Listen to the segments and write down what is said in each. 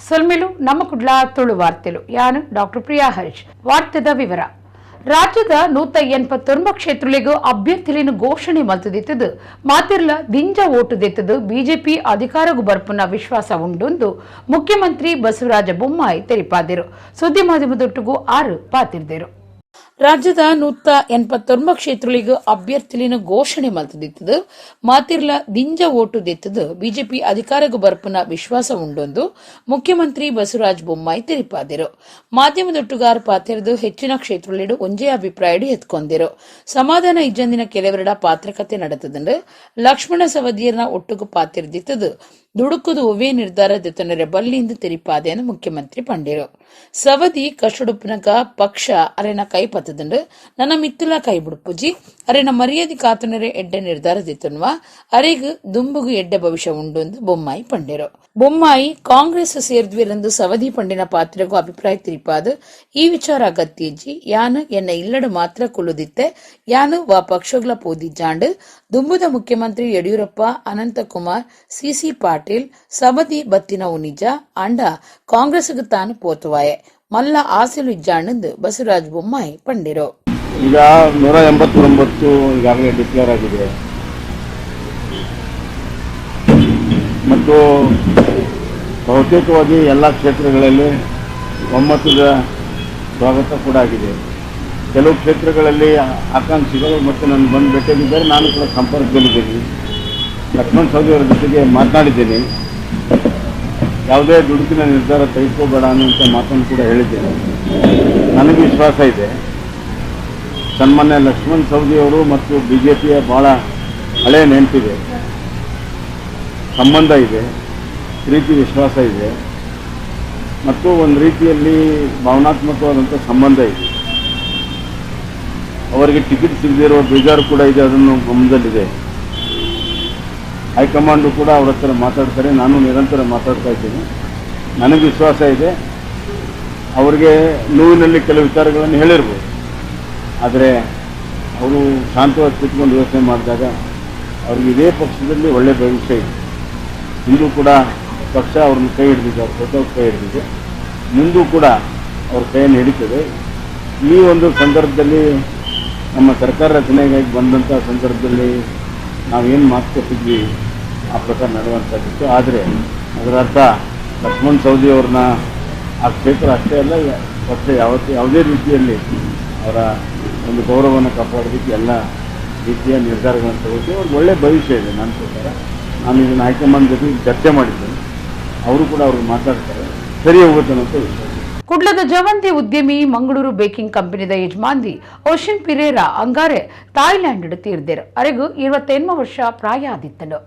ಸೊಲ್ಮೆಲು ನಮ್ಮ ಕುಡ್ಲ ತುಳು ವಾರ್ತೆಲು. ಯಾನು ಡಾಕ್ಟರ್ ಪ್ರಿಯಾ ಹರೀಶ್. ವಾರ್ತೆದ ವಿವರ. ರಾಜ್ಯದ 189 ಕ್ಷೇತ್ರಗಳಿಗೂ ಅಭ್ಯರ್ಥಿಗಳನ್ನು ಘೋಷಣೆ ಮಲ್ತದಿತ್ತದು ಮಾತಿರ್ಲ ದಿಂಜ ಓಟು ದೆತ್ತದು ಬಿಜೆಪಿ ಅಧಿಕಾರಗೂ ಬರ್ಪುನ ವಿಶ್ವಾಸ ಉಂಡುಂದು ಮುಖ್ಯಮಂತ್ರಿ ಬಸವರಾಜ ಬೊಮ್ಮಾಯಿ ತೆರಿಪಾದರು. ಸುದ್ದಿ ಮಾಧ್ಯಮದೊಟ್ಟಿಗೂ ಆರು ಪಾತಿರ್ದರು. ರಾಜ್ಯದ 189 ಕ್ಷೇತ್ರಗಳಿಗೂ ಅಭ್ಯರ್ಥಿಲಿನ ಘೋಷಣೆ ಮಲ್ತದಿತ್ತದು ಮಾತಿರ್ಲ ದಿಂಜ ಓಟು ದೆತ್ತದು ಬಿಜೆಪಿ ಅಧಿಕಾರಗೂ ಬರ್ಪುನ ವಿಶ್ವಾಸ ಉಂಡೊಂದು ಮುಖ್ಯಮಂತ್ರಿ ಬಸವರಾಜ ಬೊಮ್ಮಾಯಿ ತೆರಿಪಾದರು. ಮಾಧ್ಯಮದೊಟ್ಟುಗಾರ ಪಾತೆರೆದು ಹೆಚ್ಚಿನ ಕ್ಷೇತ್ರಗಳಿಡು ಒಂಜೇ ಅಭಿಪ್ರಾಯಡು ಎತ್ಕೊಂದಿರು. ಸಮಾಧಾನ ಇಜ್ಜಂದಿನ ಕೆಲವರೆಡ ಪಾತ್ರಕತೆ ನಡೆತದಂಡು ಲಕ್ಷ್ಮಣ ಸವದಿಯರ್ನ ಒಟ್ಟುಗು ಪಾತಿರ್ದಿತ್ತದು ದುಡುಕುದು ಒವ್ವೇ ನಿರ್ಧಾರ ದೆತ್ತೊನರೆ ಬಲ್ಲಿಂದು ತೆರಿಪಾದೆಯನ್ನು ಮುಖ್ಯಮಂತ್ರಿ ಪಂಡಿರು. ಸವದಿ ಕಷ್ಟುಡುಪನಕ ಪಕ್ಷ ಅರೆನ ಕೈ ಪತ್ತದಂಡು, ನನ್ನ ಮಿತ್ತುಲ ಕೈ ಬುಡುಪುಜಿ. ಅರೆನ ಮರ್ಯಾದೆ ಕಾತುನರೆ ಎಡ್ಡೆ ನಿರ್ಧಾರ ದಿತ್ತನ್ವ, ಅರೆಗ್ ದುಂಬುಗು ಎಡ್ಡೆ ಭವಿಷ್ಯ ಉಂಡು ಎಂದು ಬೊಮ್ಮಾಯಿ ಪಂಡಿರು. ಬೊಮ್ಮಾಯಿ ಕಾಂಗ್ರೆಸ್ ಸೇರ್ದ್ವಿರೆಂದು ಸವದಿ ಪಂಡಿನ ಪಾತ್ರೆಗೂ ಅಭಿಪ್ರಾಯ ತಿರಿಪಾದು ಈ ವಿಚಾರ ಅಗತ್ಯಜ್ಜಿ. ಯಾನು ಎನ್ನ ಇಲ್ಲಡು ಮಾತ್ರ ಕುಲ್ಲುದಿತ್ತೆ, ಯಾನು ವಾ ಪಕ್ಷಗಳ ಪೋದಿಜ್ಜಾಂಡ್. ದುಂಬುದ ಮುಖ್ಯಮಂತ್ರಿ ಯಡಿಯೂರಪ್ಪ, ಅನಂತಕುಮಾರ್, ಸಿಸಿ ಪಾಟೀಲ್, ಸವದಿ ಬತ್ತಿನವು ನಿಜ, ಆಂಡ ಕಾಂಗ್ರೆಸ್ಗೆ ತಾನು ಪೋತುವಾಯೆ ಮಲ್ಲ ಆಸೆಲು ಇಜ್ಜಾಂಡ್ ಬಸವರಾಜ ಬೊಮ್ಮಾಯಿ ಪಂಡಿರು. ಈಗ 189 ಈಗಾಗಲೇ ಡಿಕ್ಲೇರ್ ಆಗಿದೆ ಮತ್ತು ಬಹುತೇಕವಾಗಿ ಎಲ್ಲ ಕ್ಷೇತ್ರಗಳಲ್ಲಿ ಒಮ್ಮತದ ಸ್ವಾಗತ ಕೂಡ ಆಗಿದೆ. ಕೆಲವು ಕ್ಷೇತ್ರಗಳಲ್ಲಿ ಆಕಾಂಕ್ಷಿಗಳು ಮತ್ತು ನಾನು ಬಂದು ಭೇಟಿಯಾಗಿದ್ದಾರೆ. ನಾನು ಕೂಡ ಸಂಪರ್ಕದಲ್ಲಿದ್ದೀನಿ. ಲಕ್ಷ್ಮಣ್ ಸವದಿ ಅವರ ಜೊತೆಗೆ ಮಾತನಾಡಿದ್ದೀನಿ. ಯಾವುದೇ ದುಡುಕಿನ ನಿರ್ಧಾರ ತೆಗೆದುಕೋಬೇಡ ಅನ್ನುವಂಥ ಮಾತನ್ನು ಕೂಡ ಹೇಳಿದ್ದೇನೆ. ನನಗೆ ವಿಶ್ವಾಸ ಇದೆ, ಸನ್ಮಾನ್ಯ ಲಕ್ಷ್ಮಣ್ ಸವದಿಯವರು ಮತ್ತು ಬಿ ಜೆ ಪಿಯ ಭಾಳ ಹಳೆಯ ನೆನಪಿದೆ, ಸಂಬಂಧ ಇದೆ, ಪ್ರೀತಿ ವಿಶ್ವಾಸ ಇದೆ ಮತ್ತು ಒಂದು ರೀತಿಯಲ್ಲಿ ಭಾವನಾತ್ಮಕವಾದಂಥ ಸಂಬಂಧ ಇದೆ. ಅವರಿಗೆ ಟಿಕೆಟ್ ಸಿಗದಿರುವ ಬೇಜಾರು ಕೂಡ ಇದೆ, ಅದನ್ನು ಗಮನದಲ್ಲಿದೆ. ಹೈಕಮಾಂಡು ಕೂಡ ಅವ್ರ ಹತ್ರ ಮಾತಾಡ್ತಾರೆ, ನಾನು ನಿರಂತರ ಮಾತಾಡ್ತಾ ಇದ್ದೀನಿ. ನನಗೆ ವಿಶ್ವಾಸ ಇದೆ, ಅವರಿಗೆ ನೋವಿನಲ್ಲಿ ಕೆಲವು ವಿಚಾರಗಳನ್ನು ಹೇಳಿರ್ಬೋದು. ಆದರೆ ಅವರು ಶಾಂತವಾಗಿ ಕೂತ್ಕೊಂಡು ಯೋಚನೆ ಮಾಡಿದಾಗ ಅವ್ರಿಗೆ ಇದೇ ಪಕ್ಷದಲ್ಲಿ ಒಳ್ಳೆಯ ಭವಿಷ್ಯ ಇದೆ. ಹಿಂದೂ ಕೂಡ ಪಕ್ಷ ಅವ್ರನ್ನ ಕೈ ಹಿಡಿದಿದೆ, ಅವ್ರ ಸ್ವತಃ ಕೈ ಹಿಡಿದಿದೆ, ಮುಂದೂ ಕೂಡ ಅವ್ರ ಕೈಯನ್ನು ಹಿಡಿತದೆ. ಈ ಒಂದು ಸಂದರ್ಭದಲ್ಲಿ ನಮ್ಮ ಸರ್ಕಾರ ರಚನೆಗಾಗಿ ಬಂದಂಥ ಸಂದರ್ಭದಲ್ಲಿ ನಾವೇನು ಮಾತು ಕೊಟ್ಟಿದ್ವಿ ಆ ಪ್ರಕಾರ ನಡೆಯುವಂಥದ್ದಿತ್ತು. ಆದರೆ ಅದರ ಅರ್ಥ ಲಕ್ಷ್ಮಣ್ ಸವದಿ ಅವ್ರನ್ನ ಆ ಕ್ಷೇತ್ರ ಅಷ್ಟೇ ಅಲ್ಲ, ಪಕ್ಷ ಯಾವತ್ತೂ ಯಾವುದೇ ರೀತಿಯಲ್ಲಿ ಅವರ ಒಂದು ಗೌರವವನ್ನು ಕಾಪಾಡೋದಕ್ಕೆ ಎಲ್ಲ ರೀತಿಯ ನಿರ್ಧಾರಗಳನ್ನು ತಗೋತೀವಿ. ಅವ್ರಿಗೆ ಒಳ್ಳೆಯ ಭವಿಷ್ಯ ಇದೆ ನನ್ನ ಪ್ರಕಾರ. ನಾನು ಇದನ್ನು ಹೈಕಮಾಂಡ್ ಜೊತೆ ಚರ್ಚೆ ಮಾಡಿದ್ದೇನೆ, ಅವರು ಕೂಡ ಅವ್ರಿಗೆ ಮಾತಾಡ್ತಾರೆ, ಸರಿ ಹೋಗುತ್ತೆ ಅನ್ನೋಂಥ ವಿಶ್ವಾಸ. ಕುಡ್ಲದ ಜವಂತಿ ಉದ್ಯಮಿ, ಮಂಗಳೂರು ಬೇಕಿಂಗ್ ಕಂಪನಿದ ಯಜಮಾನ್ದಿ ಓಷನ್ ಪಿರೇರಾ ಅಂಗಾರೆ ಥಾಯ್ಲ್ಯಾಂಡ್ ತೀರ್ದೆರು. ಅರೆಗು 28 ವರ್ಷ ಪ್ರಾಯ ಆದಿತ್ತನು.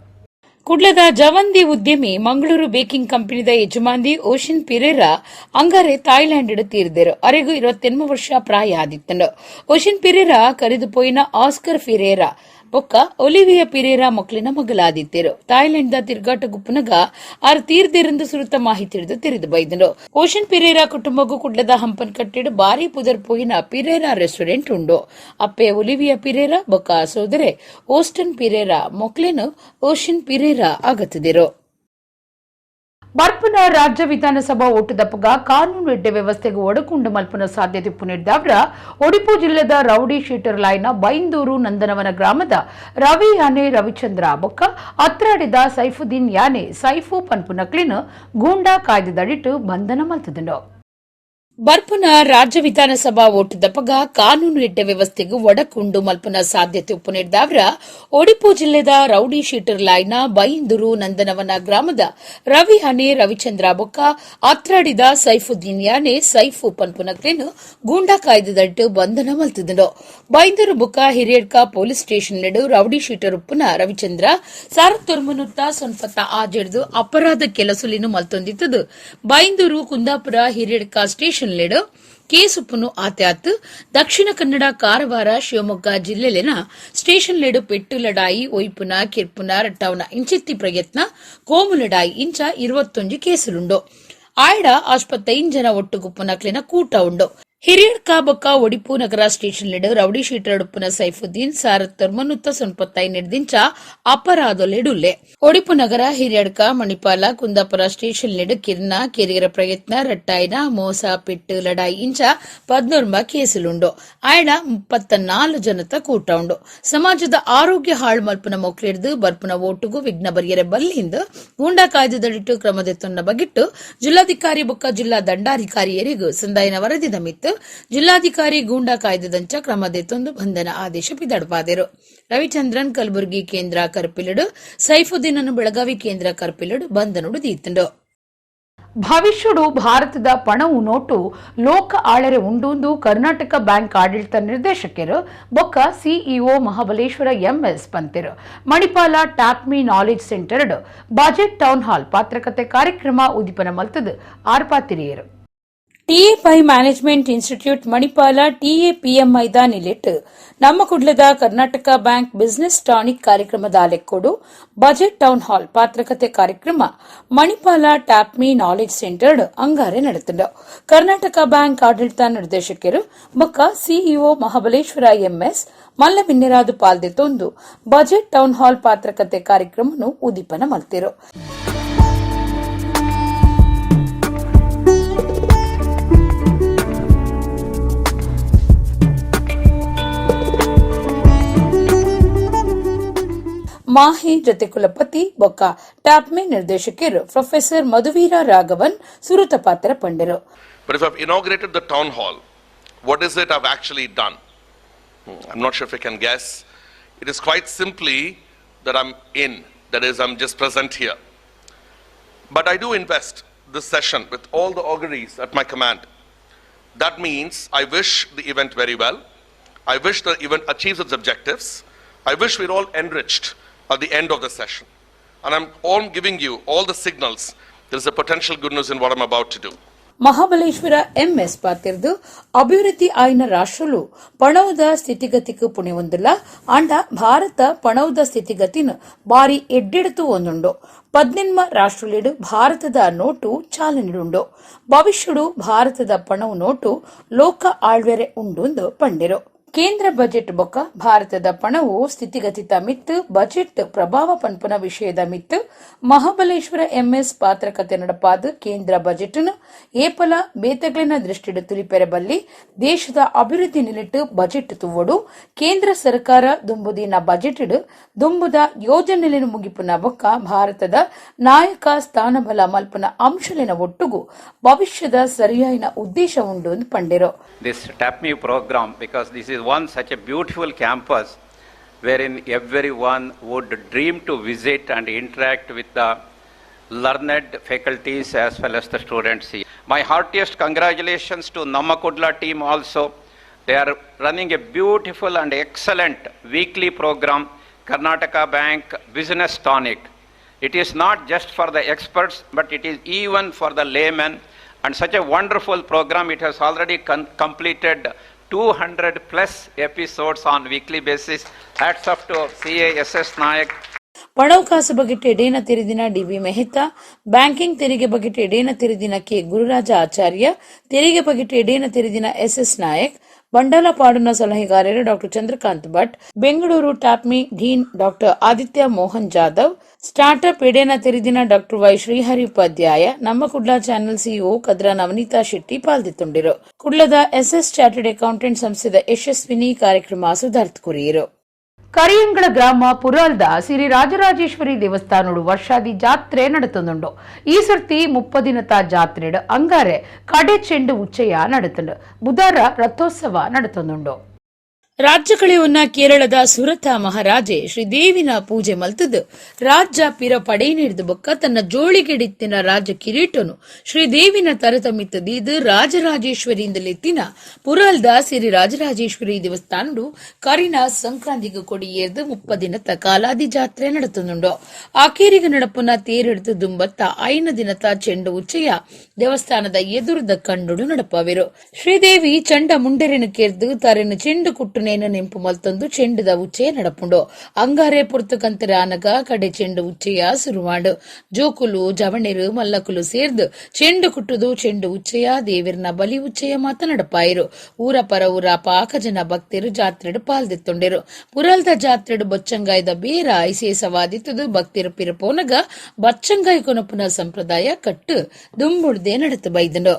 ಕುಡ್ಲದ ಜವಂದಿ ಉದ್ಯಮಿ, ಮಂಗಳೂರು ಬೇಕಿಂಗ್ ಕಂಪನಿದ ಯಜಮಾನ್ದಿ ಓಷನ್ ಪಿರೇರಾ ಅಂಗಾರೆ ಥಾಯ್ಲ್ಯಾಂಡ್ ತೀರ್ದೆರು. ಅರೆಗು 28 ವರ್ಷ ಪ್ರಾಯ ಆದಿತ್ತನು. ಓಷನ್ ಪಿರೇರಾ ಕರೆದು ಪೋಯಿನ ಆಸ್ಕರ್ ಫಿರೇರಾ ಬೊಕ್ಕ ಒಲಿವಿಯಾ ಪಿರೇರಾ ಮಕ್ಕಳಿನ ಮಗಲಾದಿತ್ತೇರು. ಥಾಯ್ಲೆಂಡ್ the ತಿರ್ಗಾಟ ಗುಪ್ಪನಗ ಆರ್ ತೀರ್ದಿರಂದು ಸುರುತ ಮಾಹಿತಿ ಹಿಡಿದು ತೆರೆದು ಬೈದನು. ಓಷನ್ ಪಿರೇರಾ ಕುಟುಂಬಗೂ ಕುಡ್ಲದ ಹಂಪನ್ ಕಟ್ಟಿಡು ಬಾರಿ ಪುದರ್ ಪೋಯಿನ ಪಿರೇರಾ ರೆಸ್ಟೋರೆಂಟ್ ಉಂಡು. ಅಪ್ಪೆ ಒಲಿವಿಯಾ ಪಿರೇರಾ ಬೊಕ್ಕ ಸೋದರೆ ಓಸ್ಟನ್ ಪಿರೇರಾ ಮೊಕ್ಲೇನು ಓಷನ್ ಪಿರೇರಾ ಆಗತ್ತಿದಿರು. ಬರ್ಪುನ ರಾಜ್ಯ ವಿಧಾನಸಭಾ ಓಟುದಪ್ಪಗ ಕಾನೂನು ಎಡ್ಡೆ ವ್ಯವಸ್ಥೆಗೆ ಒಡಕುಂಡು ಮಲ್ಪುನ ಸಾಧ್ಯತೆ ಪುನಿರ್ದಾವ್ರ ಒಡಿಪು ಜಿಲ್ಲೆದ ರೌಡಿ ಶೀಟರ್ ಲಾಯ್ನ ಬೈಂದೂರು ನಂದನವನ ಗ್ರಾಮದ ರವಿ ಯಾನೆ ರವಿಚಂದ್ರ ಬೊಕ್ಕ ಅತ್ರಾಡಿದ ಸೈಫುದ್ದೀನ್ ಯಾನೆ ಸೈಫು ಪನ್ಪುನಕ್ಲಿನ ಗೂಂಡಾ ಕಾಯ್ದೆದಡಿಟ್ಟು ಬಂಧನ ಮಲ್ತದನು. ಬರ್ಪುನ ರಾಜ್ಯ ವಿಧಾನಸಭಾ ಓಟುದಪ್ಪಗ ಕಾನೂನು ಎಡ್ಡೆ ವ್ಯವಸ್ಥೆಗೆ ಒಡಕುಂಡು ಮಲ್ಪುನ ಸಾಧ್ಯತೆ ಉಪ್ಪುನಿರ್ದಾವ್ರ ಒಡಿಪು ಜಿಲ್ಲೆದ ರೌಡಿ ಶೀಟರ್ ಲಾಯ್ನ ಬೈಂದೂರು ನಂದನವನ ಗ್ರಾಮದ ರವಿ ಹನೆ ರವಿಚಂದ್ರ ಬೊಕ್ಕ ಅತ್ರಾಡಿದ ಸೈಫುದ್ದೀನ್ ಯಾನೆ ಸೈಫು ಪನ್ಪುನಕ್ಲೇನು ಗೂಂಡಾ ಕಾಯ್ದೆದಟ್ಟು ಬಂಧನ ಮಲ್ತಿದ್ದನು. ಬೈಂದೂರು ಬೊಕ್ಕ ಹಿರಿಯಡ್ಕ ಪೊಲೀಸ್ ಸ್ಟೇಷನ್ ನೆಡು ರೌಡಿ ಶೀಟರ್ ಉಪ್ಪುನ ರವಿಚಂದ್ರ ಸಾರತ್ತೊರ್ಮನುತ್ತ ಸೊನ್ಪತ್ತ ಆಜೆಡ್ದು ಅಪರಾಧ ಕೆಲಸುಲಿನು ಮಲ್ತೊಂದಿತ್ತದು. ಬೈಂದೂರು, ಕುಂದಾಪುರ, ಹಿರಿಯಡ್ಕ ಸ್ಟೇಷನ್ ಲೇಡು ಕೇಸುಪ್ಪುನು ಆತ್ಯಾತ್. ದಕ್ಷಿಣ ಕನ್ನಡ, ಕಾರವಾರ, ಶಿವಮೊಗ್ಗ ಜಿಲ್ಲೆಲಿನ ಸ್ಟೇಷನ್ ಲೇಡು ಪೆಟ್ಟು ಲಡಾಯಿ, ಒಯ್ಪುನ, ಕಿರ್ಪುನ, ರಟ್ಟಾವನ ಇಂಚಿತ್ತಿ ಪ್ರಯತ್ನ, ಕೋಮು ಲಡಾಯಿ ಇಂಚ 21 ಕೇಸುಲುಂಡು. ಆಯ್ಡ ಆಸ್ಪತ್ರೆ ಜನ ಒಟ್ಟುಗುಪ್ಪುನಕ್ಲಿನ ಕೂಟ ಉಂಡು. Hiriyadka ಬೊಕ್ಕ ಒಡಿಪು ನಗರ ಸ್ಟೇಷನ್ ಲೆಡ್ ರೌಡಿ ಶೀಟರ್ ಉಪ್ಪುನ ಸೈಫುದ್ದೀನ್ ಸಾರತ್ತೊರ್ಮನುತ್ತ ಸೊನ್ಪತ್ತೈ ನಿರ್ದಿಂಚ ಅಪರಾಧೊಲೆಡುಲ್ಲೆ. ಒಡಿಪು ನಗರ, ಹಿರಿಯಡ್ಕ, ಮಣಿಪಾಲ, ಕುಂದಾಪುರ ಸ್ಟೇಷನ್ ಲೆಡ್ ಕಿರ್ನ, ಕೆರಿಯರ ಪ್ರಯತ್ನ, ರಟ್ಟಾಯ್ನ, ಮೋಸ, ಪಿಟ್ಟು, ಲಡಾಯಿ ಇಂಚ 19 ಕೇಸುಲುಂಡು. ಆಯಡ 34 ಜನತ ಕೂಟ ಉಂಡು. ಸಮಾಜದ ಆರೋಗ್ಯ ಹಾಳು ಮಲ್ಪುನ ಮೊಕ್ಲೆಡ್ದ್ ಬರ್ಪುನ ಓಟುಗು ವಿಘ್ನ ಬರಿಯರೆ ಬಲ್ಲಿಂದ್ ಗೂಂಡಾ ಕಾಯ್ದೆದಡಿಟ್ಟು ಕ್ರಮ ದೆತ್ತೊನ್ನ ಬಗಿಟ್ಟು ಜಿಲ್ಲಾಧಿಕಾರಿ ಬೊಕ್ಕ ಜಿಲ್ಲಾ ದಂಡಾಧಿಕಾರಿಯರಿಗೂ ಸಂದಾಯಿನ ವರದಿದ ಮಿತ್ತ್ ಜಿಲ್ಲಾಧಿಕಾರಿ ಗೂಂಡಾ ಕಾಯ್ದೆದಂಚ ಕ್ರಮ ದೆತ್ತೊಂದು ಬಂಧನ ಆದೇಶ ಪಿದಡ್ಪಾದೆರು. ರವಿಚಂದ್ರನ್ ಕಲಬುರಗಿ ಕೇಂದ್ರ ಕರ್ಪಿಲಡು, ಸೈಫುದ್ದೀನ್ ಅನ್ನು ಬೆಳಗಾವಿ ಕೇಂದ್ರ ಕರ್ಪಿಲಡು ಬಂಧನೊಡು ದೀತುಂಡು. ಭವಿಷ್ಯಡು ಭಾರತದ ಪಣವು ನೋಟು ಲೋಕ ಆಳರೆ ಉಂಡೂಂದು ಕರ್ನಾಟಕ ಬ್ಯಾಂಕ್ ಆಡಳಿತ ನಿರ್ದೇಶಕರು ಬೊಕ್ಕ ಸಿಇಒ ಮಹಾಬಲೇಶ್ವರ ಎಂಎಸ್ ಪಂತೆರು. Manipal TAPMI knowledge centre budget town hall ಪಾತ್ರಕತೆ ಕಾರ್ಯಕ್ರಮ ಉದ್ದೀಪನ ಮಲ್ತದು ಆರ್ಪಾತಿರಿಯರು. T A Pai management institute Manipal TAPMI the ನಿಲೆಟ್ ನಮ್ಮ ಕುಡ್ಲದ ಕರ್ನಾಟಕ bank business tonic ಕಾರ್ಯಕ್ರಮದ ಲೆಕ್ಕೋಡು budget town hall ಪಾತ್ರಕತೆ ಕಾರ್ಯಕ್ರಮ ಮಣಿಪಾಲ TAPMI knowledge centre ಅಂಗಾರೆ ನಡೆತುಂಡು. ಕರ್ನಾಟಕ ಬ್ಯಾಂಕ್ ಆಡಳಿತ ನಿರ್ದೇಶಕರು ಬೊಕ್ಕ ಸಿಇಒ ಮಹಾಬಲೇಶ್ವರ ಎಂಎಸ್ ಮಲ್ಲ ಬಿನ್ನೆರಾದು ಪಾಲ್ದೆತ್ತೊಂದು budget town hall ಪಾತ್ರಕತೆ ಕಾರ್ಯಕ್ರಮವನ್ನು ಉದ್ದೀಪನ ಮಲ್ತಿರು. ಮಾಹಿ ಜೊತೆ ಕುಲಪತಿ ಬೊಕ್ಕ ಟಾಪ್ಮೆ ನಿರ್ದೇಶಕರು ಪ್ರೊಫೆಸರ್ ಮಧುವೀರ ರಾಘವನ್ ಸುರುತ ಪಾತ್ರ ಪಂಡರು. But if I've inaugurated the town hall, what is it I've actually done? I'm not sure if you can guess. It is quite simply that I'm in, that is, I'm just present here. But I do invest this session with all the auguries at my command. That means I wish the event very well. I wish the event achieves its objectives. I wish we're all enriched at the end of the session. And I'm all giving you all the signals there is a potential good news in what I'm about to do. Mahabaleshwar MS ಪಾತಿರ್ದು ಅಭಿವೃದ್ಧಿ ಆಯ್ನ ರಾಷ್ಟ್ರಲು ಪಣವುದ ಸ್ಥಿತಿಗತಿಗೆ ಪುಣೆವೊಂದುಲ್ಲ. ಆಂಡ ಭಾರತ ಪಣವುದ ಸ್ಥಿತಿಗತಿನ ಬಾರಿ ಎಡ್ಡೆಡ್ತು ಒಂದುಂಡು. 18 ರಾಷ್ಟ್ರಲೇಡು ಭಾರತದ note ಚಾಲನೆಡುಂಡು. ಭವಿಷ್ಯಡು ಭಾರತದ ಪಣವು note ಲೋಕ ಆಳ್ವೆರೆ ಉಂಡುಂದು ಪಂಡೆರು. ಕೇಂದ್ರ budget ಬೊಕ್ಕ ಭಾರತದ ಪಣವು ಸ್ಥಿತಿಗತಿತ ಮಿತ್ತು budget ಪ್ರಭಾವ ಪನ್ಪುನ ವಿಷಯದ ಮಿತ್ತು ಮಹಾಬಲೇಶ್ವರ ಎಂಎಸ್ ಪಾತ್ರಕತೆ ನಡಪಾದ ಕೇಂದ್ರ ಬಜೆಟ್ ಏಪಲ ಬೇತಗಳಿನ ದೃಷ್ಟಿಡು ತುಲಿಪೆರಬಲ್ಲಿ, ದೇಶದ ಅಭಿವೃದ್ಧಿ ನಿಲೆಟ್ಟು ಬಜೆಟ್ ತುವ್ವಡು, ಕೇಂದ್ರ ಸರ್ಕಾರ ದುಂಬುದಿನ ಬಜೆಟ್ ದುಂಬುದ ಯೋಜನೆಲೆನ ಮುಗಿಪುನ ಬೊಕ್ಕ ಭಾರತದ ನಾಯಕ ಸ್ಥಾನಬಲ ಮಲ್ಪುನ ಅಂಶಲಿನ ಒಟ್ಟುಗು ಭವಿಷ್ಯದ ಸರಿಯಾಯಿನ ಉದ್ದೇಶ ಉಂಡು ಪಂಡೆರು. This TAPMI program, because this is one such a beautiful campus wherein everyone would dream to visit and interact with the learned faculties as well as the students here. My heartiest congratulations to Namma Kudla team also. They are running a beautiful and excellent weekly program, Karnataka Bank Business Tonic. It is not just for the experts, but it is even for the layman. And such a wonderful program, it has already completed 200 plus episodes on weekly basis. Hats off to CASS Nayak. ಪಣವು ಕಾಸು ಬಗೆಟ್ ಎಡೇನ ತೆರೆದಿನ D V Mehta, banking ತೆರಿಗೆ ಬಗೆಟ್ ಎಡೇನ ತೆರೆದಿನ K Gururaja ಆಚಾರ್ಯ, ತೆರಿಗೆ ಬಗೆಟ್ ಎಡೇನ ತೆರೆದಿನ S S Nayak, ಬಂಡಾಲ ಪಾಡುನ ಸಲಹೆಗಾರರು doctor Chandrakant Bhat, Bengaluru TAPMI dean doctor Aditya Mohan Jadhav, startup ಎಡೇನ ತೆರೆದಿನ doctor Y Srihari Upadhyaya, ನಮ್ಮ Kudla channel CEO Kadra Navaneetha Shetty ಪಾಲ್ದಿತ್ತುಂಡಿರು. ಕುಡ್ಲದ S S chartered accountant ಸಂಸ್ಥೆದ ಯಶಸ್ವಿನಿ ಕಾರ್ಯಕ್ರಮ ಸುಧಾರ್ತ್ ಕುರಿಯರು. ಕರಿಯಂಗಳ ಗ್ರಾಮ ಪುರಾಲ್ದ ಸಿರಿ ರಾಜರಾಜೇಶ್ವರಿ ದೇವಸ್ಥಾನಡು ವರ್ಷಾದಿ ಜಾತ್ರೆ ನಡೆತೊಂದುಂಡು. ಈ ಸರ್ತಿ 30 ದಿನತ ಜಾತ್ರೆಡ್ ಅಂಗಾರೆ ಕಡೆ ಚೆಂಡು ಉಚ್ಚಯ ನಡೆತುಂಡು. ಬುಧಾರ ರಥೋತ್ಸವ ನಡೆತೊಂದುಂಡು. ರಾಜ್ಯ ಕಳೆಯುವನ್ನ ಕೇರಳದ ಸುರತ ಮಹಾರಾಜೆ ಶ್ರೀದೇವಿನ ಪೂಜೆ ಮಲ್ತದ್ದು ರಾಜ್ಯ ಪಿರ ಪಡೆ ನೀಡಿದ ಬೊಕ್ಕ ತನ್ನ ಜೋಳಿಗೆಡಿತ್ತಿನ ರಾಜ ಕಿರೀಟನು ಶ್ರೀದೇವಿನ ತರತಮಿತ್ತದೀದು ರಾಜರಾಜೇಶ್ವರಿಯಿಂದಲೆತ್ತಿನ ಪುರಲ್ದ ಸಿರಿ ರಾಜರಾಜೇಶ್ವರಿ ದೇವಸ್ಥಾನಡು ಕರಿನ ಸಂಕ್ರಾಂತಿಗೆ ಕೊಡಿಯೇರ್ದು 30 ದಿನತ ಕಾಲಾದಿ ಜಾತ್ರೆ ನಡೆತುಂಡು. ಆಕೇರಿಗ ನಡಪುನ ತೇರೆಡ್ದು ದುಂಬತ್ತ ಐನ ದಿನತ ಚೆಂಡು ಉಚ್ಚಯ ದೇವಸ್ಥಾನದ ಎದುರುದ ಕಂಡುಡು ನಡಪವಿರು. ಶ್ರೀದೇವಿ ಚಂಡ ಮುಂಡರಿನ ಕೇರ್ದು ತರೆನು ಚೆಂಡು ಕುಟ್ಟುನೆ. ಆಚರಣೆಯನ್ನು ನೆಂಪು ಮಲ್ತೊಂದು ಚೆಂಡುದ ಉಚ್ಚಯ ನಡಪುಂಡು. ಅಂಗಾರೆ ಪುರ್ತುಕಂತರ ಆನಗ ಕಡೆ ಚೆಂಡು ಉಚ್ಚಯ ಸುರುವಾಂಡು. ಜೋಕುಲು ಜವಣೆರು ಮಲ್ಲಕುಲು ಸೇರ್ದು ಚೆಂಡು ಕುಟ್ಟುದು ಚೆಂಡು ಉಚ್ಚಯ ದೇವಿರ್ನ ಬಲಿ ಉಚ್ಚಯ ಮಾತ ನಡಪಾಯಿರು. ಊರ ಪರ ಊರ ಪಾಕ ಜನ ಭಕ್ತರು ಜಾತ್ರೆಡು ಪಾಲ್ದೆತ್ತೊಂಡೆರು. ಪುರಲ್ದ ಜಾತ್ರೆಡು ಬೊಚ್ಚಂಗಾಯ್ದ ಬೇರ ಐಸೇಸವಾದಿತ್ತದು ಭಕ್ತರು ಪಿರಪೋನಗ ಬಚ್ಚಂಗಾಯಿ ಕೊನಪುನ ಸಂಪ್ರದಾಯ ಕಟ್ಟು ದುಂಬುಡ್ದೆ ನಡತು ಬೈದಂಡು.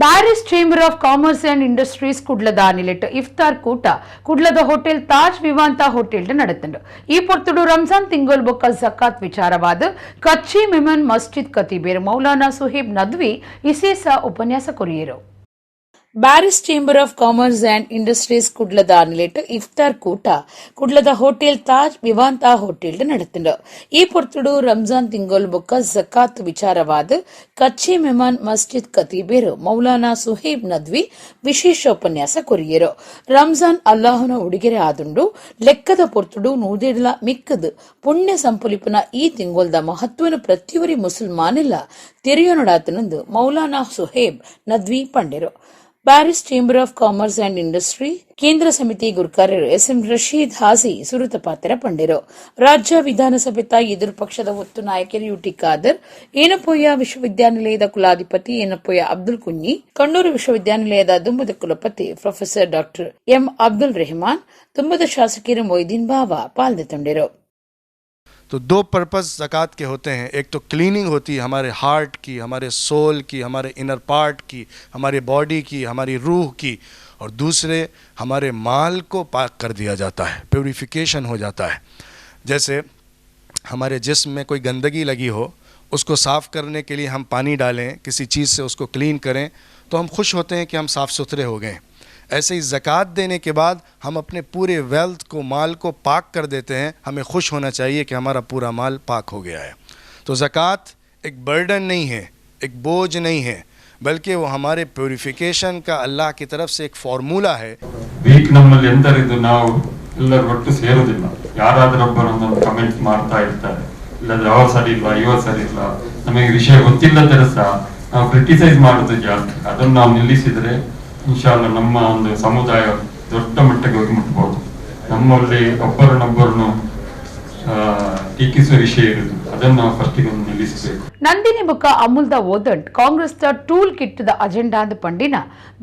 Bearys chamber of commerce and industries ಕುಡ್ಲದ ನಿಲೆಟ್ ಇಫ್ತಾರ್ ಕೂಟ ಕುಡ್ಲದ ಹೋಟೆಲ್ ತಾಜ್ ವಿವಾಂತ ಹೋಟೆಲ್ ನಡೆತುಂಡು. ಈ ಪೊರ್ತುಡು ರಂಜಾನ್ ತಿಂಗೊಲ್ ಬೊಕ್ಕ ಜಕಾತ್ ವಿಚಾರವಾದ ಕಚ್ಚಿ ಮೆಮನ್ ಮಸ್ಜಿದ್ ಕತೀಬೇರ್ ಮೌಲಾನಾ ಸುಹೇಬ್ ನದ್ವಿ ಇಸೇಸ ಉಪನ್ಯಾಸ courier. Bearys chamber of commerce and industries ಕುಡ್ಲದ ನಿಲೆಟ್ ಇಫ್ತಾರ್ ಕೂಟ ಕುಡ್ಲದ ಹೋಟೆಲ್ ತಾಜ್ ವಿವಾಂತ ಹೋಟೆಲ್ ನಡೆತುಂಡು. ಈ ಪೊರ್ತುಡು ರಂಜಾನ್ ತಿಂಗೊಲ್ ಬೊಕ್ಕ ಜಕಾತ್ ವಿಚಾರವಾದ ಕಚ್ಚಿ ಮೆಮಾನ್ ಮಸ್ಜಿದ್ ಕತೀಬೇರು ಮೌಲಾನಾ ಸುಹೇಬ್ ನದ್ವಿ ವಿಶೇಷ ಉಪನ್ಯಾಸ ಕೊರಿಯರು. ರಂಜಾನ್ ಅಲ್ಲಾಹುನ ಉಡುಗೆರೆ ಆದುಂಡು ಲೆಕ್ಕದ ಪೊರ್ತುಡು ನೂದೆಡ್ಲ ಮಿಕ್ಕದು ಪುಣ್ಯ ಸಂಪುಲಿಪುನ ಈ ತಿಂಗೊಲ್ದ ಮಹತ್ವನು ಪ್ರತಿಯೊರಿ ಮುಸಲ್ಮಾನಿಲ್ಲ ತೆರೆಯೋನಡಾತನಂದು Maulana ಸುಹೇಬ್ Nadvi ಪಂಡೆರು. Bearys chamber of commerce and industry ಕೇಂದ್ರ ಸಮಿತಿ ಗುರ್ಕಾರರು ಎಸ್ಎಂ ರಶೀದ್ ಹಾಜಿ ಸುರುತ ಪಾತ್ರ ಪಂಡೆರು. ರಾಜ್ಯ ವಿಧಾನಸಭೆತ ಎದುರು ಪಕ್ಷದ ಒತ್ತು ನಾಯಕರು ಯುಟಿ ಖಾದರ್, ಏನಪೋಯ ವಿಶ್ವವಿದ್ಯಾನಿಲಯದ ಕುಲಾಧಿಪತಿ ಏನಪೋಯ ಅಬ್ದುಲ್ ಕುഞ്ഞಿ, ಕಣ್ಣೂರು ವಿಶ್ವವಿದ್ಯಾನಿಲಯದ ದುಂಬದ ಕುಲಪತಿ professor doctor M Abdul Rahman, ತುಂಬದ ಶಾಸಕರು ಮೊಯ್ದೀನ್ ಬಾವಾ ಪಾಲ್ದೆತ್ತೊಂಡೆರು. तो दो पर्पस ज़कात के होते हैं। एक तो क्लीनिंग होती है हमारे हार्ट की, हमारे सोल की, हमारे इनर पार्ट की, हमारे बॉडी की, हमारी रूह की, और दूसरे हमारे माल को पाक कर दिया जाता है, प्योरीफिकेशन हो जाता है। जैसे हमारे जिस्म में कोई गंदगी लगी हो, उसको साफ़ करने के लिए हम पानी डालें, किसी चीज़ से उसको क्लीन करें, तो हम खुश होते हैं कि हम साफ़ सुथरे हो गए। ऐसे ही ज़कात देने के बाद हम अपने पूरे वेल्थ को, माल को पाक कर देते हैं। हमें खुश होना चाहिए कि हमारा पूरा माल पाक हो गया है। तो ज़कात एक बर्डन नहीं है, एक बोझ नहीं है, बल्कि वो हमारे प्योरीफिकेशन का अल्लाह की तरफ से एक फार्मूला है। ವೀಕ್ ನಮ್ಮಲ್ಲಿ ಎಂತರಿದ್ದು ನಾವು ಎಲ್ಲರೂ ಒಟ್ಟು ಸೇರುವುದಿಲ್ಲ. ಯಾರಾದ್ರೊಬ್ಬರು ಒಂದೊಂದು ಕಮೆಂಟ್ ಮಾಡ್ತಾ ಇರ್ತಾರೆ, ಇಲ್ಲಾಂದ್ರೆ ಅವರು ಸರಿ ಇಲ್ಲ, ಇವರು ಸರಿ ಇಲ್ಲ, ನಮಗೆ ವಿಷಯ ಗೊತ್ತಿಲ್ಲದರೆ ಸಹ ನಾವು ಕ್ರಿಟಿಸೈಸ್ ಮಾಡೋದು ಜಾಸ್ತಿ. ಅದನ್ನು ನಾವು ನಿಲ್ಲಿಸಿದ್ರೆ ಇನ್ಶಾಲ್ಲ ನಮ್ಮ ಒಂದು ಸಮುದಾಯ ದೊಡ್ಡ ಮಟ್ಟಕ್ಕೆ ಹೋಗಿ ಮುಟ್ಬೋದು. ನಮ್ಮಲ್ಲಿ ಒಬ್ಬರನ್ನೊಬ್ಬರನ್ನು ಟೀಕಿಸುವ ವಿಷಯ ಇರುವುದು, ಅದನ್ನು ನಾವು ಫಸ್ಟಿಗೆ ಒಂದು ನಿಲ್ಲಿಸಬೇಕು. ನಂದಿನಿ ಬೊಕ್ಕ ಅಮುಲ್ದ ಓದಂಟ್ Congress the tool kit the agenda ಅಂದ್ ಪಂಡಿನ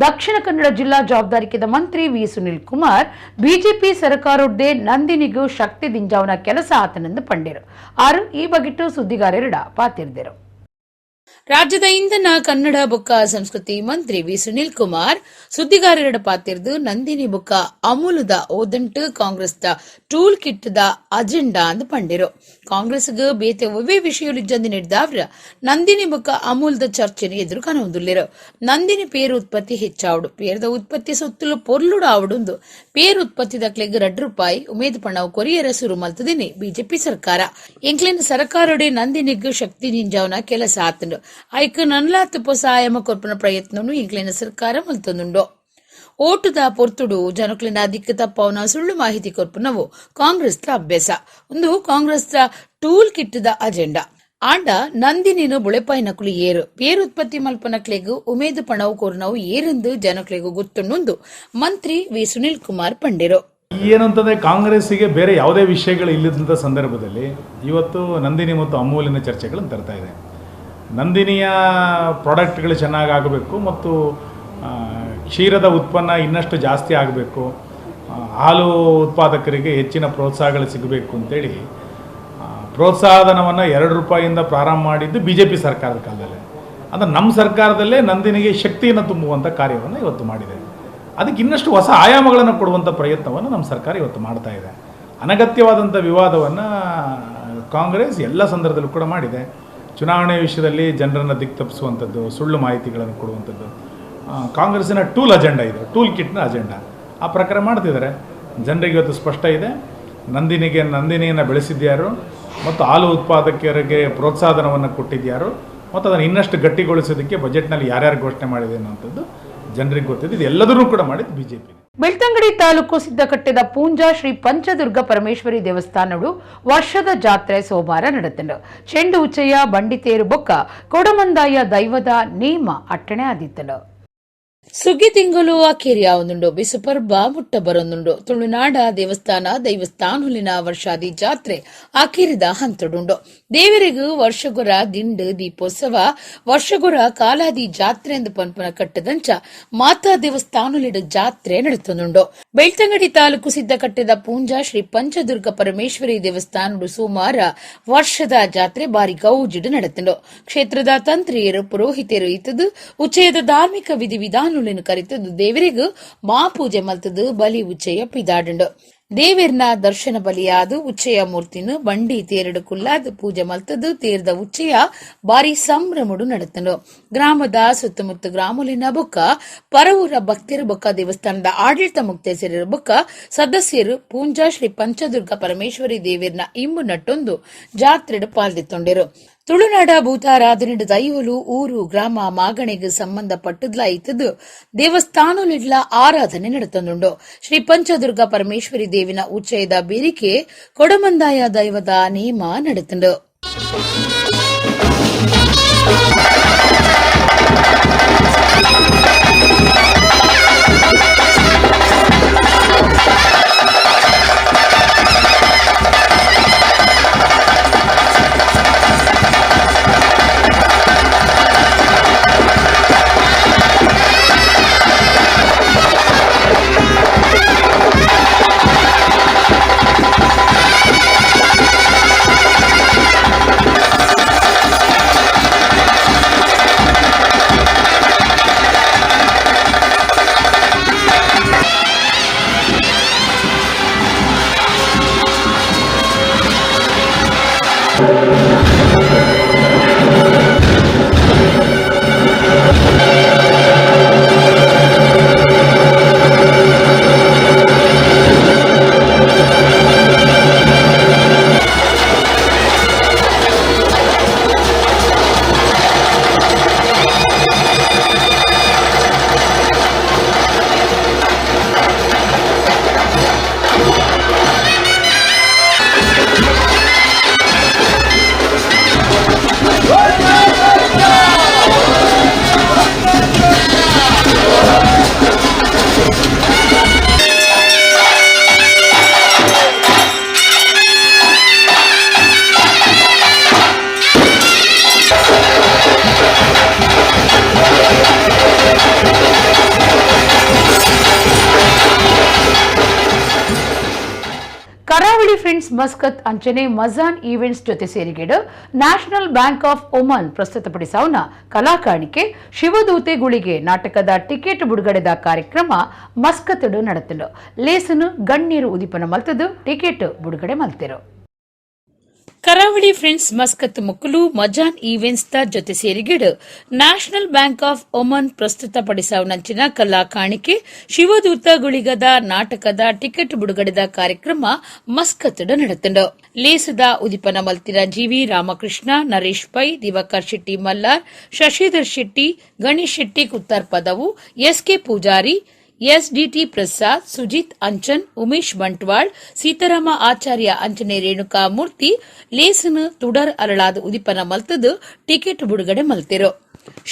ದಕ್ಷಿಣ ಕನ್ನಡ ಜಿಲ್ಲಾ ಜವಾಬ್ದಾರಿಕೆದ ಮಂತ್ರಿ ವಿ ಸುನಿಲ್ ಕುಮಾರ್ ಬಿಜೆಪಿ ಸರ್ಕಾರೊಡ್ದೆ ನಂದಿನಿಗೂ ಶಕ್ತಿ ದಿಂಜಾವನ ಕೆಲಸ ಆತನೆಂದು ಪಂಡಿರು. ಆರು ಈ ಬಗಿಟ್ಟು ಸುದ್ದಿಗಾರರಿಡ ಪಾತಿರ್ದರು. ರಾಜ್ಯದ ಇಂಧನ ಕನ್ನಡ ಬೊಕ್ಕ ಸಂಸ್ಕೃತಿ ಮಂತ್ರಿ ವಿ ಸುನಿಲ್ ಕುಮಾರ್ ಸುದ್ದಿಗಾರರ ಪಾತಿರ್ದು ನಂದಿನಿ ಬೊಕ್ಕ ಅಮೂಲದ ಓದಂಟು Congress the tool kit the agenda ಅಂದ್ ಪಂಡಿರು. ಕಾಂಗ್ರೆಸ್ಗ್ ಬೇತೆ ಒವ್ವೇ ವಿಷಯಲು ಇಜ್ಜಂದಿ ನೀಡಿದವ್ರ ನಂದಿನಿ ಬೊಕ್ಕ ಅಮೂಲ್ದ ಚರ್ಚೆನ ಎದುರು ಕನೊಂದುಲ್ಲೆರು. ನಂದಿನಿ ಪೇರು ಉತ್ಪತ್ತಿ ಹೆಚ್ಚಾವಡು, ಪೇರದ ಉತ್ಪತ್ತಿ ಸೊತ್ತುಲು ಪೊರ್ಲುಡು ಆವಡುಂದು ಪೇರು ಉತ್ಪತ್ತಿ ದಕ್ಲೆಗ್ 2 ರೂಪಾಯಿ ಉಮೇದ್ ಪಣವು ಕೊರಿಯರ ಸುರು ಮಲ್ತದಿನಿ ಬಿಜೆಪಿ ಸರ್ಕಾರ. ಎಂಕ್ಲಿನ ಸರ್ಕಾರಡೆ ನಂದಿನಿಗ್ ಶಕ್ತಿ ನಿಂಜಾವನ ಕೆಲಸ ಆತಂಡು. ಐಕ್ ನನ್ಲಾತ್ ಪೊಸ ಆಯಾಮ ಕೊರ್ಪುನ ಪ್ರಯತ್ನನು ಎಂಕ್ಲಿನ ಸರ್ಕಾರ ಮಲ್ತೊಂದುಂಡು. ಓಟುದ ಪೊರ್ತುಡು ಜನಕ್ಲೆನ ದಿಕ್ಕು ತಪ್ಪವನ ಸುಳ್ಳು ಮಾಹಿತಿ ಕೊರ್ಪುನವು ಕಾಂಗ್ರೆಸ್ ದ ಅಭ್ಯಾಸ. ಒಂದು Congress the tool kit the agenda. ಆಂಡ ನಂದಿನಿನು ಬುಳೆಪಾಯಿನಕುಲು ಏರು, ಪೇರು ಉತ್ಪತ್ತಿ ಮಲ್ಪನಕ್ಲೆಗ್ ಉಮೇದು ಪಣವು ಕೋರ್ನವು ಏರೆಂದು ಜನಕ್ಲೆಗ್ ಗೊತ್ತುಂಡು ಮಂತ್ರಿ ವಿ ಸುನಿಲ್ ಕುಮಾರ್ ಪಂಡಿರು. ಏನು ಅಂತಂದರೆ ಕಾಂಗ್ರೆಸ್ಸಿಗೆ ಬೇರೆ ಯಾವುದೇ ವಿಷಯಗಳು ಇಲ್ಲದಂಥ ಸಂದರ್ಭದಲ್ಲಿ ಇವತ್ತು ನಂದಿನಿ ಮತ್ತು ಅಮೂಲಿನ ಚರ್ಚೆಗಳನ್ನು ತರ್ತಾ ಇದೆ. ನಂದಿನಿಯ ಪ್ರಾಡಕ್ಟ್ಗಳು ಚೆನ್ನಾಗಿ ಆಗಬೇಕು ಮತ್ತು ಕ್ಷೀರದ ಉತ್ಪನ್ನ ಇನ್ನಷ್ಟು ಜಾಸ್ತಿ ಆಗಬೇಕು, ಹಾಲು ಉತ್ಪಾದಕರಿಗೆ ಹೆಚ್ಚಿನ ಪ್ರೋತ್ಸಾಹಗಳು ಸಿಗಬೇಕು ಅಂತೇಳಿ ಪ್ರೋತ್ಸಾಹಧನವನ್ನು 2 ರೂಪಾಯಿಯಿಂದ ಪ್ರಾರಂಭ ಮಾಡಿದ್ದು B J P ಸರ್ಕಾರದ ಕಾಲದಲ್ಲೇ. ಅಂದರೆ ನಮ್ಮ ಸರ್ಕಾರದಲ್ಲೇ ನಂದಿನಿಗೆ ಶಕ್ತಿಯನ್ನು ತುಂಬುವಂಥ ಕಾರ್ಯವನ್ನು ಇವತ್ತು ಮಾಡಿದೆ. ಅದಕ್ಕೆ ಇನ್ನಷ್ಟು ಹೊಸ ಆಯಾಮಗಳನ್ನು ಕೊಡುವಂಥ ಪ್ರಯತ್ನವನ್ನು ನಮ್ಮ ಸರ್ಕಾರ ಇವತ್ತು ಮಾಡ್ತಾ ಇದೆ. ಅನಗತ್ಯವಾದಂಥ ವಿವಾದವನ್ನು ಕಾಂಗ್ರೆಸ್ ಎಲ್ಲ ಸಂದರ್ಭದಲ್ಲೂ ಕೂಡ ಮಾಡಿದೆ. ಚುನಾವಣೆ ವಿಷಯದಲ್ಲಿ ಜನರನ್ನು ದಿಕ್ಕು ತಪ್ಪಿಸುವಂಥದ್ದು, ಸುಳ್ಳು ಮಾಹಿತಿಗಳನ್ನು ಕೊಡುವಂಥದ್ದು ಕಾಂಗ್ರೆಸ್ಸಿನ ಟೂಲ್ ಅಜೆಂಡಾ ಇದು, ಟೂಲ್ ಕಿಟ್ನ ಅಜೆಂಡಾ. ಆ ಪ್ರಕಾರ ಮಾಡ್ತಿದ್ದಾರೆ. ಜನರಿಗೆ ಇವತ್ತು ಸ್ಪಷ್ಟ ಇದೆ, ನಂದಿನಿಯನ್ನು ಬೆಳೆಸಿದ್ಯಾರು ಮತ್ತು ಹಾಲು ಉತ್ಪಾದಕರಿಗೆ ಪ್ರೋತ್ಸಾಹಧನವನ್ನು ಕೊಟ್ಟಿದ್ಯಾರು ಮತ್ತು ಅದನ್ನು ಇನ್ನಷ್ಟು ಗಟ್ಟಿಗೊಳಿಸೋದಕ್ಕೆ ಬಜೆಟ್ನಲ್ಲಿ ಯಾರ್ಯಾರು ಘೋಷಣೆ ಮಾಡಿದೆ ಅನ್ನೋಂಥದ್ದು ಜನರಿಗೆ ಗೊತ್ತಿದೆ. ಇದು ಎಲ್ಲದನ್ನೂ ಕೂಡ ಮಾಡಿದ್ದು B J P. Belthangady taluk ಸಿದ್ದಕಟ್ಟೆದ Poonja Shri ಪಂಚದುರ್ಗ Parameshwari ದೇವಸ್ಥಾನಡು ವರ್ಷದ ಜಾತ್ರೆ ಸೋಮವಾರ ನಡೆತಂಡು. ಚೆಂಡು ಉಚ್ಚಯ, ಬಂಡಿತೇರು ಬೊಕ್ಕ ಕೊಡಮಂದಾಯ ದೈವದ ನೇಮ ಅಟ್ಟಣೆ ಆದಿತ್ತನು. ಸುಗ್ಗಿ ತಿಂಗಳು ಅಕೇರಿಯಾವೊಂದುಂಡು, ಬಿಸು ಪರ್ಬ ಮುಟ್ಟ ಬರೊಂದುಂಡು. ತುಳುನಾಡ ದೇವಸ್ಥಾನ ದೈವಸ್ಥಾನುಲಿನ ವರ್ಷಾದಿ ಜಾತ್ರೆ ಅಕೇರಿದ ಹಂತಡುಂಡು. ದೇವರಿಗೂ ವರ್ಷಗೊರ ದಿಂಡು ದೀಪೋತ್ಸವ, ವರ್ಷಗೊರ ಕಾಲಾದಿ ಜಾತ್ರೆ ಎಂದು ಪನ್ಪನ ಕಟ್ಟದಂಚ ಮಾತಾ ದೇವಸ್ಥಾನುಲಿಡ ಜಾತ್ರೆ ನಡೆತೊಂದುಂಡು. ಬೆಳ್ತಂಗಡಿ ತಾಲೂಕು ಸಿದ್ದಕಟ್ಟೆದ ಪೂಂಜಾ ಶ್ರೀ ಪಂಚದುರ್ಗ ಪರಮೇಶ್ವರಿ ದೇವಸ್ಥಾನಡು ಸೋಮವಾರ ವರ್ಷದ ಜಾತ್ರೆ ಬಾರಿ ಗೌಜಿಡು ನಡೆತಂಡು. ಕ್ಷೇತ್ರದ ತಂತ್ರಿಯರು ಪುರೋಹಿತರು ಇತ್ತದು ಉಚ್ಚಯದ ಧಾರ್ಮಿಕ ವಿಧಿವಿಧಾನ ಕರಿತದ್ದು ದೇವರಿಗೂ ಮಾಪೂಜೆ ಮಲ್ತದು ಬಲಿ ಉಚ್ಚಯ ಪಿದಾಡುಂಡು. ದೇವಿರ್ನ ದರ್ಶನ ಬಲಿಯಾದು ಉಚ್ಚಯ ಮೂರ್ತಿನು ಬಂಡಿ ತೇರಡು ಕುಲ್ಲಾದ ಪೂಜೆ ಮಲ್ತದು ತೇರ್ದ ಉಚ್ಚಯ ಬಾರಿ ಸಂಭ್ರಮಡು ನಡೆತನು. ಗ್ರಾಮದ ಸುತ್ತಮುತ್ತ ಗ್ರಾಮಲಿನ ಬೊಕ್ಕ ಪರವೂರ ಭಕ್ತರ ಬೊಕ್ಕ ದೇವಸ್ಥಾನದ ಆಡಳಿತ ಮುಕ್ತೇಸರ ಬೊಕ್ಕ ಸದಸ್ಯರು ಪೂಂಜಾ ಶ್ರೀ ಪಂಚದುರ್ಗ ಪರಮೇಶ್ವರಿ ದೇವಿರ್ನ ಇಂಬು ನಟ್ಟೊಂದು ಜಾತ್ರೆಡು ಪಾಲ್ದಿತ್ತೊಂಡಿರು. ತುಳುನಾಡ ಭೂತಾರಾಧನೆ ದೈವಲು ಊರು ಗ್ರಾಮ ಮಾಗಣೆಗೆ ಸಂಬಂಧಪಟ್ಟದ್ಲ ಇತ್ತದು ದೇವಸ್ಥಾನಲಿಡ್ಲ ಆರಾಧನೆ ನಡೆತಂದುಂಡು. ಶ್ರೀ ಪಂಚದುರ್ಗ ಪರಮೇಶ್ವರಿ ದೇವಿನ ಉಚ್ಚಯದ ಬೇರಿಕೆ ಕೊಡಮಂದಾಯ ದೈವದ ನೇಮ ನಡೆತಂಡು. Friends Muscat ಅಂಚನೆ ಮಜಾನ್ ಈವೆಂಟ್ಸ್ ಜೊತೆ ಸೇರಿಗೆಡು national bank of Oman ಪ್ರಸ್ತುತಪಡಿಸವನ ಕಲಾಕಾಣಿಕೆ ಶಿವದೂತೆ ಗುಳಿಗೆ ನಾಟಕದ ಟಿಕೆಟ್ ಬಿಡುಗಡೆದ ಕಾರ್ಯಕ್ರಮ ಮಸ್ಕತ್ಡ್ ನಡೆತುಂಡು. ಲೇಸನು ಗಣ್ಯರು ಉದಿಪನ ಮಲ್ತದು ಟಿಕೆಟ್ ಬಿಡುಗಡೆ ಮಲ್ತೆರು. ಕರಾವಳಿ ಫ್ರೆಂಡ್ಸ್ ಮಸ್ಕತ್ ಮುಕ್ಕಲು ಮಜಾನ್ ಈವೆಂಟ್ಸ್ the ಜೊತೆ ಸೇರಿಗೆಡು national bank of Oman ಪ್ರಸ್ತುತಪಡಿಸವನಂಚಿನ ಕಲಾ ಕಾಣಿಕೆ ಶಿವದೂತ ಗುಳಿಗದ ನಾಟಕದ ಟಿಕೆಟ್ ಬಿಡುಗಡೆದ ಕಾರ್ಯಕ್ರಮ ಮಸ್ಕತ್ ನಡೆತುಂಡು. ಲೇಸದ ಉದಿಪನ ಮಲ್ತಿನ ಜಿವಿ ರಾಮಕೃಷ್ಣ, ನರೇಶ್ ಪೈ, ದಿವಾಕರ್ ಶೆಟ್ಟಿ ಮಲ್ಲಾರ್, ಶಶಿಧರ್ ಶೆಟ್ಟಿ, ಗಣೇಶ್ ಶೆಟ್ಟಿ ಕುತ್ತಾರ್ ಪದವು, SK Poojary, SDT Prasad, Sujith Anchan, Umesh Bantwal, Seetharama Acharya ಅಂಚನೆ ರೇಣುಕಾ ಮೂರ್ತಿ ಲೇಸನ್ ತುಡರ್ ಅರಳಾದ ಉದಿಪನ ಮಲ್ತದು ಟಿಕೆಟ್ ಬಿಡುಗಡೆ ಮಲ್ತೆರು.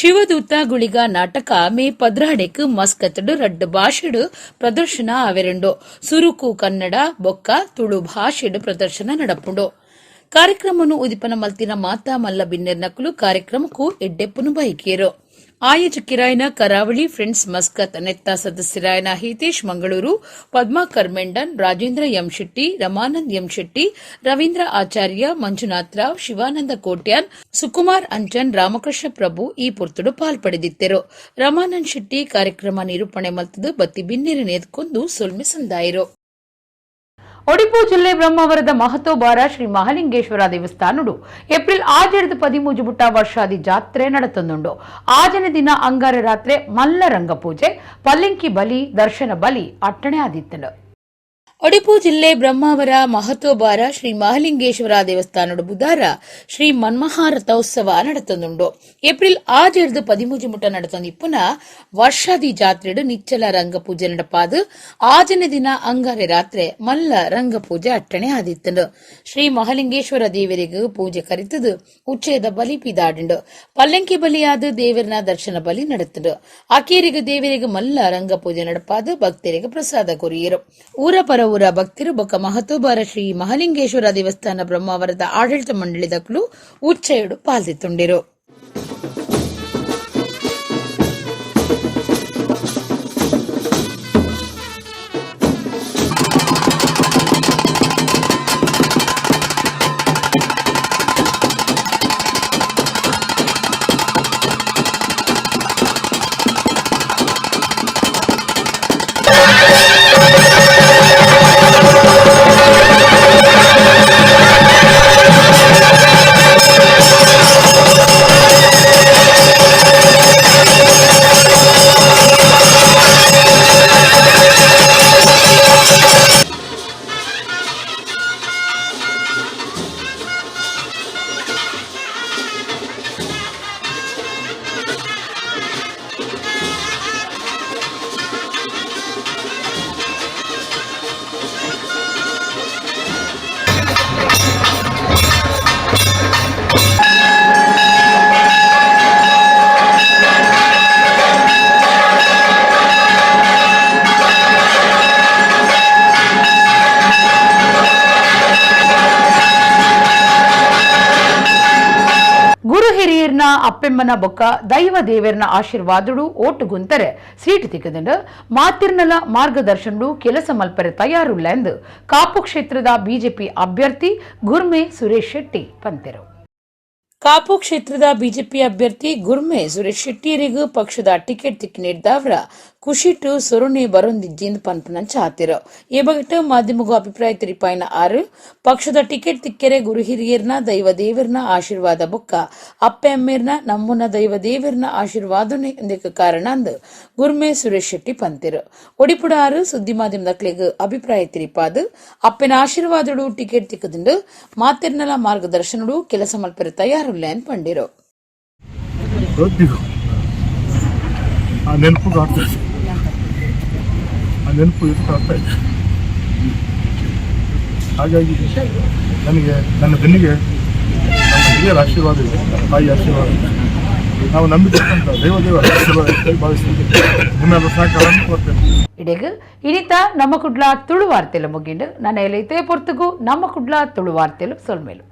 ಶಿವದೂತ ಗುಳಿಗ ನಾಟಕ ಮೇ 12ಕ್ ಮಸ್ಕತ್ಡ್ ರಡ್ಡ್ ಭಾಷೆಡ್ ಪ್ರದರ್ಶನ ಆವೆರುಂಡು. ಸುರುಕು ಕನ್ನಡ ಬೊಕ್ಕ ತುಳು ಭಾಷೆಡ್ ಪ್ರದರ್ಶನ ನಡಪುಂಡು. ಕಾರ್ಯಕ್ರಮನು ಉದಿಪನ ಮಲ್ತಿನ ಮಾತಾ ಮಲ್ಲ ಬಿನ್ನೆರ್ನಕುಲು ಕಾರ್ಯಕ್ರಮಕ್ಕೂ ಎಡ್ಡೆಪ್ಪುನು ಬಯಕಿಯರು. ಆಯೋಜಕಿರಾಯನ ಕರಾವಳಿ ಫ್ರೆಂಡ್ಸ್ ಮಸ್ಕತ್ ನೆತ್ತ ಸದಸ್ಯರಾಯನ ಹಿತೇಶ್ ಮಂಗಳೂರು, ಪದ್ಮಾಕರ್ ಮೆಂಡನ್, ರಾಜೇಂದ್ರ ಎಂ ಶೆಟ್ಟಿ, ರಮಾನಂದ್ ಎಂ ಶೆಟ್ಟಿ, ರವೀಂದ್ರ ಆಚಾರ್ಯ, ಮಂಜುನಾಥ್ ರಾವ್, ಶಿವಾನಂದ ಕೋಟ್ಯಾನ್, ಸುಕುಮಾರ್ ಅಂಚನ್, ರಾಮಕೃಷ್ಣ ಪ್ರಭು ಈ ಪೊರ್ತುಡು ಪಾಲ್ಪಡೆದಿತ್ತೆರು. ರಮಾನಂದ್ ಶೆಟ್ಟಿ ಕಾರ್ಯಕ್ರಮ ನಿರೂಪಣೆ ಮಲ್ತದು ಬತ್ತಿ ಬಿನ್ನೆರೆ ನೇದ್ಕೊಂದು ಸೊಲ್ಮೆ ಸಂದಾಯರು. ಒಡಿಪು ಜಿಲ್ಲೆ ಬ್ರಹ್ಮಾವರದ ಮಹತೋಬಾರ ಶ್ರೀ ಮಹಾಲಿಂಗೇಶ್ವರ ದೇವಸ್ಥಾನಡು ಏಪ್ರಿಲ್ 6-13 ಬುಟ್ಟ ವರ್ಷಾದಿ ಜಾತ್ರೆ ನಡೆತಂದುಂಡು. ಆಜನ ದಿನ ಅಂಗಾರ ರಾತ್ರಿ ಮಲ್ಲ ರಂಗಪೂಜೆ, ಪಲ್ಲಂಕಿ ಬಲಿ, ದರ್ಶನ ಬಲಿ ಅಟ್ಟಣೆ ಆದಿತ್ತನು. ಒಡಿಪು ಜಿಲ್ಲೆ ಬ್ರಹ್ಮಾವರ ಮಹತೋಬಾರ ಶ್ರೀ ಮಹಾಲಿಂಗೇಶ್ವರ ದೇವಸ್ಥಾನಡು ಬುಧಾರ ಶ್ರೀ ಮನ್ಮಹಾರಥೋತ್ಸವ ನಡೆತಂದುಂಡು. ಏಪ್ರಿಲ್ 6-13 ಮುಟ ನಡೆತಂದಿಪ್ಪುನ ವರ್ಷಾದಿ ಜಾತ್ರೆಡು ನಿಚ್ಚಲ ರಂಗಪೂಜೆ ನಡಪಾದು ಆಜನ ದಿನ ಅಂಗಾರೆ ರಾತ್ರಿ ಮಲ್ಲ ರಂಗಪೂಜೆ ಅಟ್ಟಣೆ ಆದಿತ್ತಂಡು. ಶ್ರೀ ಮಹಾಲಿಂಗೇಶ್ವರ ದೇವರಿಗೆ ಪೂಜೆ ಕರಿತದು ಉಚ್ಚಯದ ಬಲಿ ಪಿದಾಡುಂಡು. ಪಲ್ಲಂಕಿ ಬಲಿಯಾದ ದೇವರನ ದರ್ಶನ ಬಲಿ ನಡೆತಂಡು. ಆಕೇರಿಗೆ ದೇವರಿಗೆ ಮಲ್ಲ ರಂಗಪೂಜೆ ನಡಪಾದು ಭಕ್ತರಿಗೆ ಪ್ರಸಾದ ಕೊರಿಯರು. ಊರ ಪರ ಊರ ಭಕ್ತರು ಬೊಕ್ಕ ಮಹತೋಬಾರ ಶ್ರೀ ಮಹಾಲಿಂಗೇಶ್ವರ ದೇವಸ್ಥಾನ ಬ್ರಹ್ಮಾವರದ ಆಡಳಿತ ಮಂಡಳಿದಕ್ಲು ಉಚ್ಚಯಡು ಪಾಲ್ದಿತ್ತುಂಡಿರು. ಅಪ್ಪೆಮ್ಮನ ಬೊಕ್ಕ ದೈವ ದೇವರನ ಆಶೀರ್ವಾದಡು ಓಟು ಗುಂತರೆ ಸೀಟು ತಿಕ್ಕದಂಡು ಮಾತಿರ್ನಲ ಮಾರ್ಗದರ್ಶನಡು ಕೆಲಸ ಮಲ್ಪರೆ ತಯಾರುಲ್ಲ ಎಂದು ಕಾಪು ಕ್ಷೇತ್ರದ ಬಿಜೆಪಿ ಅಭ್ಯರ್ಥಿ ಗುರ್ಮೆ ಸುರೇಶ್ ಶೆಟ್ಟಿ ಪಂತೆರು. ಕಾಪು ಕ್ಷೇತ್ರದ ಬಿಜೆಪಿ ಅಭ್ಯರ್ಥಿ ಗುರ್ಮೆ ಸುರೇಶ್ ಶೆಟ್ಟಿಯರಿಗೂ ಪಕ್ಷದ ಟಿಕೆಟ್ ತಿಕ್ಕಿ ನೀಡಿದವರ ಖುಷಿಟು ಸೊರುಣೆ ಬರೊಂದಿಜ್ಜಿಂದ್ ಪನ್ಪುನಂಚ ಆತಿರು. ಈ ಬಗೆಟ್ ಮಾಧ್ಯಮಗೂ ಅಭಿಪ್ರಾಯ ತಿರಿಪಾಯಿನ ಆರು ಪಕ್ಷದ ಟಿಕೆಟ್ ತಿಕ್ಕೆರೆ ಗುರು ಹಿರಿಯರ್ನ ದೈವ ದೇವರ್ನ ಆಶೀರ್ವಾದ ಬೊಕ್ಕ ಅಪ್ಪೆ ಅಮ್ಮೇರ್ನ ನಮ್ಮುನ ದೈವ ದೇವರ್ನ ಆಶೀರ್ವಾದನೆ ಎಂದಕ್ಕೆ ಕಾರಣ ಅಂದ್ ಗುರ್ಮೆ ಸುರೇಶ್ ಶೆಟ್ಟಿ ಪಂತಿರು. ಒಡಿಪುಡ ಆರು ಸುದ್ದಿ ಮಾಧ್ಯಮದಕ್ಲೆಗ್ ಅಭಿಪ್ರಾಯ ತಿರಿಪಾದು ಅಪ್ಪೆನ ಆಶೀರ್ವಾದಡು ಟಿಕೆಟ್ ತಿಕ್ಕದಿಂಡು ಮಾತೆರ್ನಲ ಮಾರ್ಗದರ್ಶನಡು ಕೆಲಸ ಮಲ್ಪೆರೆ ತಯಾರುಲ್ಲ ಅಂತ ಪಂಡಿರು. ಆ ನೆನಪು ಇದು ಇದೆ. ಹಾಗಾಗಿ ನನಗೆ ನನ್ನ ಬೆನ್ನಿಗೆ ನಮ್ಮ ಹಿರಿಯರ ಆಶೀರ್ವಾದ ಇದೆ, ತಾಯಿ ಆಶೀರ್ವಾದ ಇದೆ, ನಾವು ನಂಬಿರ್ತಕ್ಕಂಥ ದೈವ ದೇವರ ಆಶೀರ್ವಾದ ಅಂತ ಭಾವಿಸ್ತೀವಿ. ನಿಮ್ಮೆಲ್ಲ ಸಹಕಾರವನ್ನು ಕೋರ್ತೇನೆ. ಇಡೆಗ್ ಇನಿತ ನಮ್ಮ ಕುಡ್ಲ ತುಳು ವಾರ್ತೆಲು ಮುಗಿಂಡು ನನ್ನ ಎಲೈತೆ ಪೊರ್ತುಗು ನಮ್ಮ ಕುಡ್ಲ ತುಳು ವಾರ್ತೆಲು ಸೊಲ್ಮೇಲು.